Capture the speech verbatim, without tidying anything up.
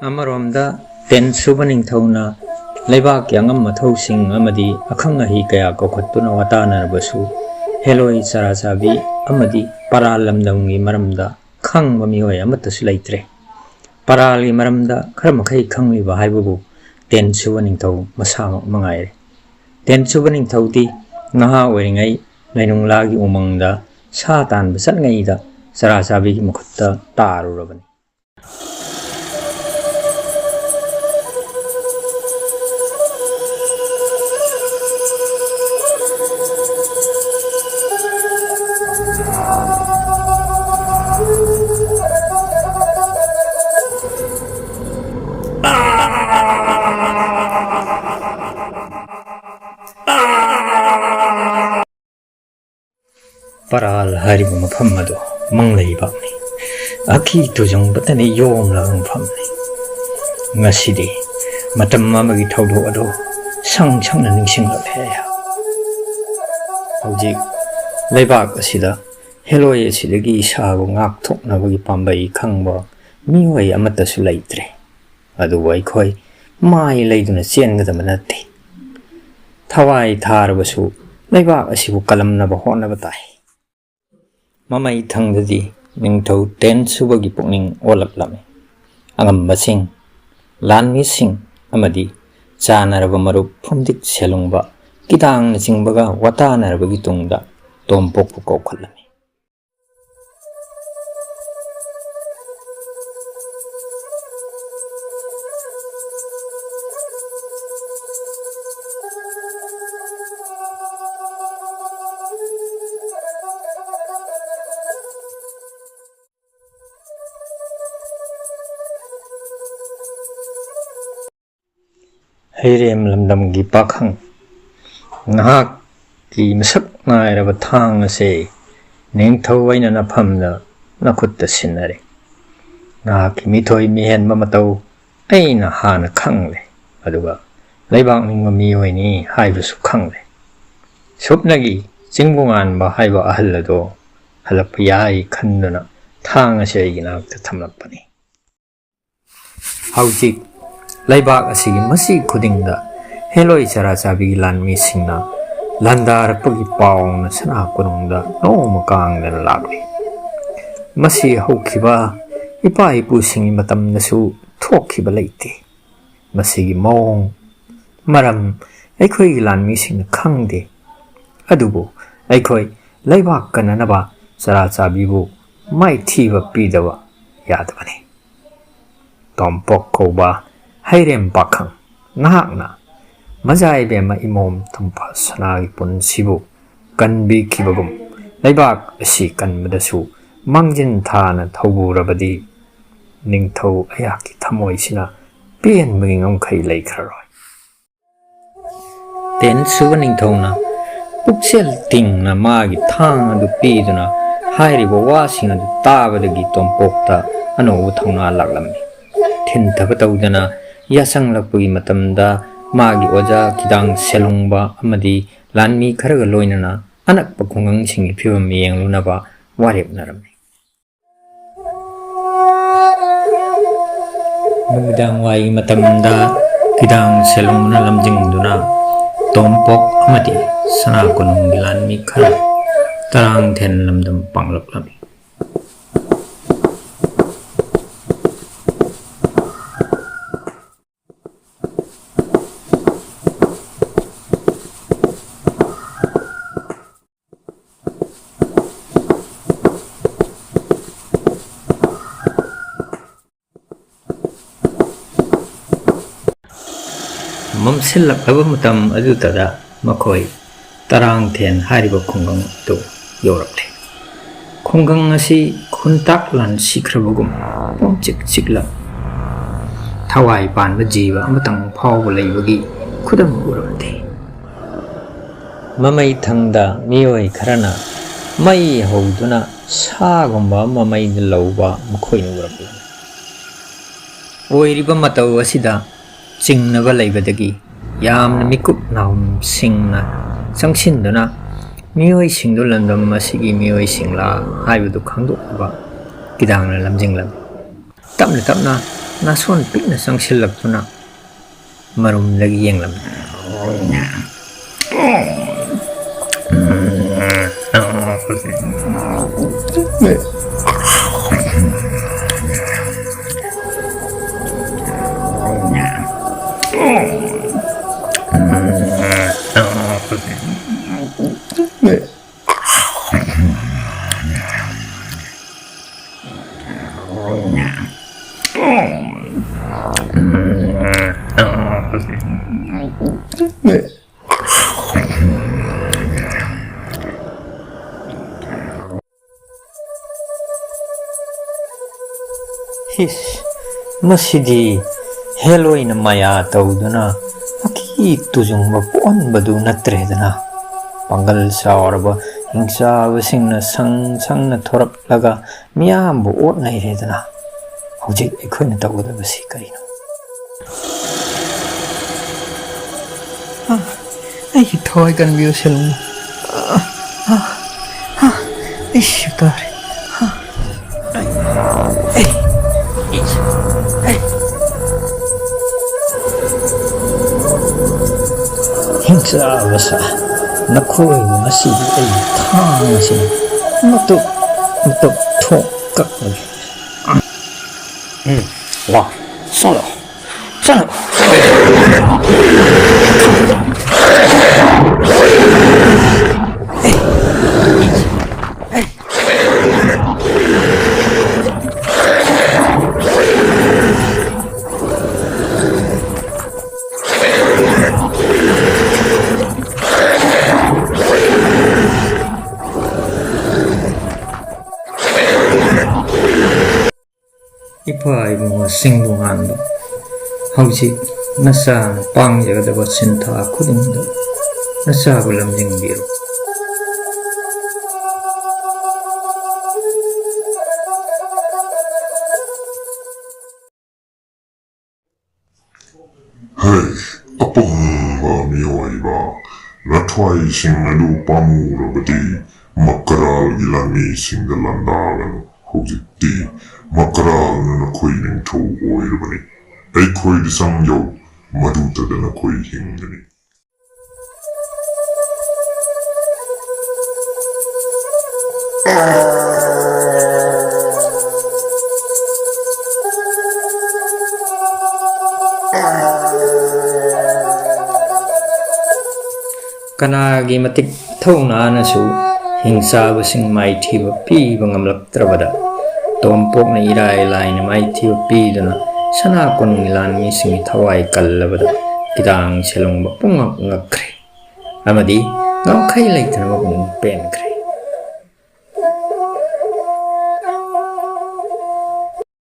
ꯑꯃꯔꯣꯝꯗ, ꯇꯦꯟ ꯁꯨꯕ ꯅꯤꯡꯊꯧꯅ ꯂꯩꯕꯥꯛꯀꯤ ꯑꯉꯝ ꯑꯊꯧꯁꯤꯡ ꯑꯃꯗꯤ ꯑꯈꯪ ꯑꯍꯩ ꯀꯌꯥ ꯀꯧꯈꯠꯇꯨꯅ ꯋꯥꯇꯥꯅꯔꯕꯁꯨ, ꯍꯦꯂꯣꯏ, ꯆꯔꯥꯆꯥꯕꯤ ꯑꯃꯗꯤ ꯄꯔꯥ ꯂꯝꯗꯝꯒꯤ ꯃꯔꯝꯗ ꯈꯪꯕ ꯃꯤꯑꯣꯏ ꯑꯃꯠꯇꯁꯨ ꯂꯩꯇ꯭ꯔꯦ꯫ ꯄꯔꯥꯜꯒꯤ ꯃꯔꯝꯗ ꯈꯔ ꯃꯈꯩ ꯈꯪꯂꯤꯕ ꯍꯥꯏꯕꯕꯨ ꯇꯦꯟ ꯁꯨꯕ ꯅꯤꯡꯊꯧ ꯃꯁꯥꯃꯛ ꯃꯉꯥꯏꯔꯦ꯫ ꯇꯦꯟ ꯁꯨꯕ ꯅꯤꯡꯊꯧꯗꯤ ꯅꯍꯥ ꯑꯣꯏꯔꯤꯉꯩ ꯂꯩꯅꯨꯡꯂꯥꯒꯤ ꯎꯃꯪꯗ ꯁꯥ ꯇꯥꯟꯕ ꯆꯠꯂꯤꯉꯩꯗ ꯆꯔꯥ ꯆꯥꯕꯤꯒꯤ ꯃꯈꯨꯠꯇ ꯇꯥꯔꯨꯔꯕꯅꯤ꯫ ꯄꯔꯥꯜ ꯍꯥꯏꯔꯤꯕ ꯃꯐꯝ ꯑꯗꯨ ꯃꯪ ꯂꯩꯕꯥꯛꯅꯤ꯫ ꯑꯀꯤ ꯇꯨꯖꯨꯡꯕꯇꯅ ꯌꯣꯝꯂꯕ ꯃꯐꯝꯅꯤ꯫ ꯉꯁꯤꯗꯤ ꯃꯇꯝ ꯑꯃꯒꯤ ꯊꯧꯗꯣꯛ ꯑꯗꯨ ꯁꯪ ꯁꯪꯅ ꯅꯤꯡꯁꯤꯡꯂꯛꯂꯦ꯫ ꯍꯧꯖꯤꯛ ꯂꯩꯕꯥꯛ ꯑꯁꯤꯗ ꯍꯦꯂꯣꯏ ꯑꯁꯤꯗꯒꯤ ꯏꯁꯥꯕꯨ ꯉꯥꯛꯊꯣꯛꯅꯕꯒꯤ ꯄꯥꯝꯕꯩ ꯈꯪꯕ ꯃꯤꯑꯣꯏ ꯑꯃꯠꯇꯁꯨ ꯂꯩꯇ꯭ꯔꯦ꯫ ꯑꯗꯨꯕꯨ ꯑꯩꯈꯣꯏ ꯃꯥꯏ ꯂꯩꯗꯨꯅ ꯆꯦꯟꯒꯗꯕ ꯅꯠꯇꯦ꯫ ꯊꯋꯥꯏ ꯊꯥꯔꯕꯁꯨ ꯂꯩꯕꯥꯛ ꯑꯁꯤꯕꯨ ꯀꯜꯂꯝꯅꯕ ꯍꯣꯠꯅꯕ ꯇꯥꯏ꯫ ꯃꯃꯩ ꯊꯪꯗꯗꯤ ꯅꯤꯡꯊꯧ ꯇꯦꯟ ꯁꯨꯕꯒꯤ ꯄꯨꯛꯅꯤꯡ ꯑꯣꯜꯂꯛꯂꯝꯃꯤ꯫ ꯑꯉꯝꯕꯁꯤꯡ, ꯂꯥꯟꯃꯤꯁꯤꯡ ꯑꯃꯗꯤ ꯆꯥꯟꯅꯔꯕ ꯃꯔꯨꯞ ꯐꯨꯝꯗꯤꯛ ꯁꯦꯂꯨꯡꯕ, ꯀꯤꯗꯥꯡꯅꯆꯤꯡꯕꯒ ꯋꯥꯇꯥꯅꯔꯕꯒꯤ ꯇꯨꯡꯗ ꯇꯣꯝꯄꯣꯛꯄꯨ ꯀꯧꯈꯠꯂꯝꯃꯤ꯫ ꯍꯩꯔꯦꯝ ꯂꯝꯗꯝꯒꯤ ꯄꯥꯈꯪ, ꯅꯍꯥꯛꯀꯤ ꯃꯁꯛ ꯅꯥꯏꯔꯕ ꯊꯥꯡ ꯑꯁꯦ ꯅꯤꯡꯊꯧ ꯑꯩꯅ ꯅꯐꯝꯗ ꯅꯈꯨꯠꯇ ꯁꯤꯟꯅꯔꯦ꯫ ꯅꯍꯥꯛꯀꯤ ꯃꯤꯊꯣꯏ ꯃꯤꯍꯦꯟꯕ ꯃꯇꯧ ꯑꯩꯅ ꯍꯥꯟꯅ ꯈꯪꯂꯦ, ꯑꯗꯨꯒ ꯂꯩꯕꯥꯛ ꯅꯤꯡꯕ ꯃꯤꯑꯣꯏꯅꯤ ꯍꯥꯏꯕꯁꯨ ꯈꯪꯂꯦ꯫ ꯁꯨꯞꯅꯒꯤ ꯆꯤꯡꯕꯨ ꯉꯥꯟꯕ ꯍꯥꯏꯕ ꯑꯍꯜ ꯑꯗꯣ ꯍꯜꯂꯛꯄ ꯌꯥꯏ ꯈꯟꯗꯨꯅ ꯊꯥꯡ ꯑꯁꯤ ꯑꯩꯒꯤ ꯅꯥꯛꯇ ꯊꯝꯂꯛꯄꯅꯤ꯫ ꯍꯧꯖꯤꯛ ꯂꯩꯕꯥꯛ ꯑꯁꯤꯒꯤ ꯃꯁꯤ ꯈꯨꯗꯤꯡꯗ ꯍꯦꯂꯣꯏ ꯆꯔꯥ ꯆꯥꯕꯤꯒꯤ ꯂꯥꯟꯃꯤꯁꯤꯡꯅ ꯂꯥꯟꯗꯥꯔꯛꯄꯒꯤ ꯄꯥꯎꯅ ꯁꯅꯥ ꯀꯣꯅꯨꯡꯗ ꯅꯣꯡꯃ ꯀꯥꯡꯗꯅ ꯂꯥꯛꯂꯤ꯫ ꯃꯁꯤ ꯍꯧꯈꯤꯕ ꯏꯄꯥ ꯏꯄꯨꯁꯤꯡꯒꯤ ꯃꯇꯝꯗꯁꯨ ꯊꯣꯛꯈꯤꯕ ꯂꯩꯇꯦ꯫ ꯃꯁꯤꯒꯤ ꯃꯑꯣꯡ ꯃꯔꯝ ꯑꯩꯈꯣꯏꯒꯤ ꯂꯥꯟꯃꯤꯁꯤꯡꯅ ꯈꯪꯗꯦ꯫ ꯑꯗꯨꯕꯨ ꯑꯩꯈꯣꯏ ꯂꯩꯕꯥꯛ ꯀꯟꯅꯅꯕ ꯆꯔꯥ ꯆꯥꯕꯤꯕꯨ ꯃꯥꯏꯊꯤꯕ ꯄꯤꯗꯕ ꯌꯥꯗꯕꯅꯤ꯫ ꯇꯣꯝꯄꯣꯛ ꯀꯧꯕ ꯍꯩꯔꯦꯝ ꯄꯥꯈꯪ ꯅꯍꯥꯛꯅ ꯃꯖꯥ ꯏꯕꯦꯝꯃ ꯏꯃꯣꯝ ꯇꯝꯐꯥ ꯁꯅꯥꯒꯤ ꯄꯨꯟꯁꯤꯕꯨ ꯀꯟꯕꯤꯈꯤꯕꯒꯨꯝ, ꯂꯩꯕꯥꯛ ꯑꯁꯤ ꯀꯟꯕꯗꯁꯨ ꯃꯥꯡꯖꯤꯟ ꯊꯥꯅ ꯊꯧꯕꯨꯔꯕꯗꯤ ꯅꯤꯡꯊꯧ ꯑꯩꯍꯥꯛꯀꯤ ꯊꯃꯣꯏꯁꯤꯅ ꯄꯦꯟꯕꯒꯤ ꯉꯝꯈꯩ ꯂꯩꯈ꯭ꯔꯔꯣꯏ꯫ ꯇꯦꯟ ꯁꯨꯕ ꯅꯤꯡꯊꯧꯅ ꯄꯨꯛꯆꯦꯜ ꯇꯤꯡꯅ ꯃꯥꯒꯤ ꯊꯥꯡ ꯑꯗꯨ ꯄꯤꯗꯨꯅ ꯍꯥꯏꯔꯤꯕ ꯋꯥꯁꯤꯡ ꯑꯗꯨ ꯇꯥꯕꯗꯒꯤ ꯇꯣꯝꯄꯣꯛꯇ ꯑꯅꯧꯕ ꯊꯧꯅꯥ ꯂꯥꯛꯂꯝꯃꯤ꯫ ꯊꯤꯟꯊꯕ ꯇꯧꯗꯅ ꯌꯥꯆꯪꯂꯛꯄꯒꯤ ꯃꯇꯝꯗ ꯃꯥꯒꯤ ꯑꯣꯖꯥ ꯀꯤꯗꯥꯡ ꯁꯦꯂꯨꯡꯕ ꯑꯃꯗꯤ ꯂꯥꯟꯃꯤ ꯈꯔꯒ ꯂꯣꯏꯅꯅ ꯑꯅꯛꯄ ꯈꯨꯡꯒꯪꯁꯤꯡꯒꯤ ꯐꯤꯕꯝ ꯌꯦꯡꯂꯨꯅꯕ ꯋꯥꯔꯦꯞꯅꯔꯝꯃꯤ꯫ ꯅꯨꯃꯤꯗꯥꯡ ꯋꯥꯏꯒꯤ ꯃꯇꯝꯗ ꯀꯤꯗꯥꯡ ꯁꯦꯂꯨꯡꯅ ꯂꯝꯖꯤꯡꯗꯨꯅ ꯇꯣꯝꯄꯣꯛ ꯑꯃꯗꯤ ꯁꯅꯥ ꯀꯣꯅꯨꯡꯒꯤ ꯂꯥꯟꯃꯤ ꯈꯔ ꯇꯔꯥꯡꯊꯦꯟ ꯂꯝꯗꯝ ꯄꯥꯡꯂꯛꯂꯝꯃꯤ꯫ ꯃꯝꯁꯤꯜꯂꯛꯂꯕ ꯃꯇꯝ ꯑꯗꯨꯗ ꯃꯈꯣꯏ ꯇꯔꯥꯡꯊꯦꯟ ꯍꯥꯏꯔꯤꯕ ꯈꯨꯡꯒꯪ ꯑꯗꯨ ꯌꯧꯔꯛꯂꯦ꯫ ꯈꯨꯡꯒꯪ ꯑꯁꯤ ꯈꯨꯟꯇꯥꯛ ꯂꯥꯟꯁꯤꯈ꯭ꯔꯕꯒꯨꯝ ꯄꯨꯝꯆꯤꯛ ꯆꯤꯛꯂ ꯊꯋꯥꯏ ꯄꯥꯟꯕ ꯖꯤꯕ ꯑꯃꯇꯪ ꯐꯥꯎꯕ ꯂꯩꯕꯒꯤ ꯈꯨꯗꯝ ꯎꯔꯝꯗꯦ꯫ ꯃꯃꯩ ꯊꯪꯗ ꯃꯤꯑꯣꯏ ꯈꯔꯅ ꯃꯩ ꯍꯧꯗꯨꯅ ꯁꯥꯒꯨꯝꯕ ꯑꯃ ꯃꯩꯗ ꯂꯧꯕ ꯃꯈꯣꯏꯅ ꯎꯔꯛꯂꯝꯃꯤ꯫ ꯑꯣꯏꯔꯤꯕ ꯃꯇꯧ ꯑꯁꯤꯗ ꯆꯤꯡꯅꯕ ꯂꯩꯕꯗꯒꯤ ꯌꯥꯝꯅ ꯃꯤꯀꯨꯞ ꯅꯥꯍꯨꯝ ꯁꯤꯡꯅ ꯆꯪꯁꯤꯟꯗꯨꯅ ꯃꯤꯑꯣꯏꯁꯤꯡꯗꯨ ꯂꯝꯗꯝ ꯑꯁꯤꯒꯤ ꯃꯤꯑꯣꯏꯁꯤꯡꯂꯥ ꯍꯥꯏꯕꯗꯨ ꯈꯪꯗꯣꯛꯅꯕ ꯀꯤꯗꯥꯡꯅ ꯂꯝꯖꯤꯡꯂꯝꯃꯤ꯫ ꯇꯞꯅ ꯇꯞꯅ ꯅꯥꯁꯣꯟ ꯄꯤꯛꯅ ꯆꯪꯁꯤꯜꯂꯛꯇꯨꯅ ꯃꯔꯨꯝꯗꯒꯤ ꯌꯦꯡꯂꯝꯃꯤ꯫ ꯍꯤꯁ, ꯃꯁꯤꯗꯤ ꯍꯦꯂꯣꯏꯅ ꯃꯌꯥ ꯇꯧꯗꯨꯅ ꯑꯀꯤ ꯇꯨꯖꯨꯡꯕ ꯄꯣꯛꯍꯟꯕꯗꯨ ꯅꯠꯇ꯭ꯔꯦꯗꯅ꯫ ꯄꯥꯡꯒꯜ ꯆꯥꯎꯔꯕ ꯍꯤꯡꯆꯥꯕꯁꯤꯡꯅ ꯁꯪ ꯁꯪꯅ ꯊꯣꯔꯛꯂꯒ ꯃꯤꯌꯥꯝꯕꯨ ꯑꯣꯠꯅꯩꯔꯦꯗꯅ꯫ ꯍꯧꯖꯤꯛ ꯑꯩꯈꯣꯏꯅ ꯇꯧꯒꯗꯕꯁꯤ ꯀꯔꯤꯅꯣ? ꯑ, ꯑꯩꯒꯤ ꯊꯋꯥꯏ ꯀꯟꯕꯤꯌꯨ, ꯁꯦꯜ꯫ ꯑ, ꯑ, ꯑ, ꯑꯩ ꯁꯤꯕ ꯇꯥꯔꯦ꯫ ꯑ, ꯑꯩ, ꯑꯩ, ꯑꯩ, ꯑꯩ꯫ ꯍꯤꯡꯆꯥꯕ ꯁꯥ, ꯅꯈꯣꯏꯕꯨ ꯉꯁꯤꯗꯤ ꯑꯩ ꯊꯥꯡ ꯑꯁꯤꯅ ꯃꯇꯨꯞ ꯃꯇꯨꯞ ꯊꯣꯛ ꯀꯛꯂꯒꯦ꯫ ꯎꯝ, ꯋꯥ, ꯆꯠꯂꯣ, ꯆꯠꯂꯣ꯫ ꯏꯄꯥ ꯏꯕꯨꯡꯉꯣ ꯆꯤꯡꯕꯨ ꯉꯥꯟꯕ, ꯍꯧꯖꯤꯛ ꯅꯆꯥꯅ ꯄꯥꯡꯖꯒꯗꯕ ꯁꯤꯟꯊꯥ ꯈꯨꯗꯤꯡꯗ ꯅꯆꯥꯕꯨ ꯂꯝꯖꯤꯡꯕꯤꯔꯣ꯫ ꯍꯩ, ꯑꯄꯪꯕ ꯃꯤꯑꯣꯏꯕ, ꯅꯊ꯭ꯋꯥꯏꯁꯤꯡ ꯑꯗꯨ ꯄꯥꯝꯃꯨꯔꯕꯗꯤ ꯃꯀꯔꯥꯜꯒꯤ ꯂꯥꯟꯃꯤꯁꯤꯡꯗ ꯂꯥꯟꯗꯥꯒꯅꯨ꯫ ꯍꯧꯖꯤꯛꯇꯤ ꯃꯀꯔꯥꯜꯅ ꯅꯈꯣꯏ ꯅꯤꯡꯊꯧ ꯑꯣꯏꯔꯕꯅꯤ꯫ ꯑꯩꯈꯣꯏꯗ ꯆꯪ ꯌꯧ, ꯃꯗꯨꯇꯗ ꯅꯈꯣꯏ ꯍꯤꯡꯒꯅꯤ꯫ ꯀꯅꯥꯒꯤ ꯃꯇꯤꯛ ꯊꯧꯅꯥꯅꯁꯨ ꯍꯤꯡꯆꯥꯕꯁꯤꯡ ꯃꯥꯏꯊꯤꯕ ꯄꯤꯕ ꯉꯝꯂꯛꯇ꯭ꯔꯕꯗ, ꯇꯣꯝꯄꯣꯛꯅ ꯏꯔꯥꯏ ꯂꯥꯏꯅ ꯃꯥꯏꯊꯤꯕ ꯄꯤꯗꯨꯅ ꯁꯅꯥ ꯀꯣꯅꯨꯡꯒꯤ ꯂꯥꯟꯃꯤꯁꯤꯡꯒꯤ ꯊꯋꯥꯏ ꯀꯜꯂꯕꯗ ꯀꯤꯗꯥꯡ ꯁꯦꯂꯨꯡꯕ ꯄꯨꯡꯉꯛ ꯉꯛꯈ꯭ꯔꯦ꯫ ꯑꯃꯗꯤ ꯉꯝꯈꯩ ꯂꯩꯇꯅ ꯃꯄꯨꯡ ꯄꯦꯟꯈ꯭ꯔꯦ꯫